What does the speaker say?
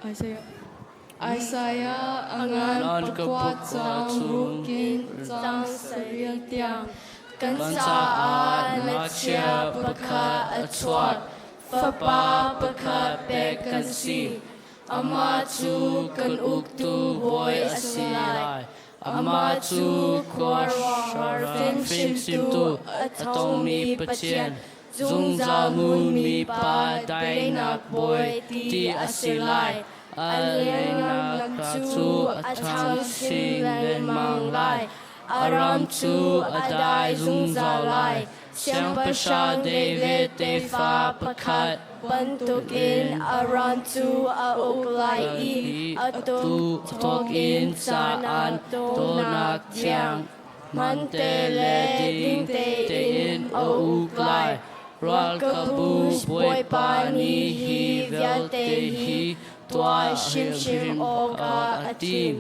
Isaiah Isaiah a ngan pakua cang rukin cang saril tiang kan caah ngakchia pakhat a chuak, fapa pakhat pek kan si. Amah cu kan uktu bawi a si lai. Amah cu khuaruahhar fimchimtu a tongmi Pathian, zungzal hmunmi Pa daihnak bawi ti a si lai. A lengnak cu a ṭhang chin lengmang lai. A ram cu a dai zungzal lai. Siangpahrang David tefa pakhat bantukin a ram cu a uk lai i atu thawkin caan tonak tiang hmante le ding tein a uk lai. Ralkapbu Bawipa nih hi vialte hi tuah hrimhrim awkah a tim.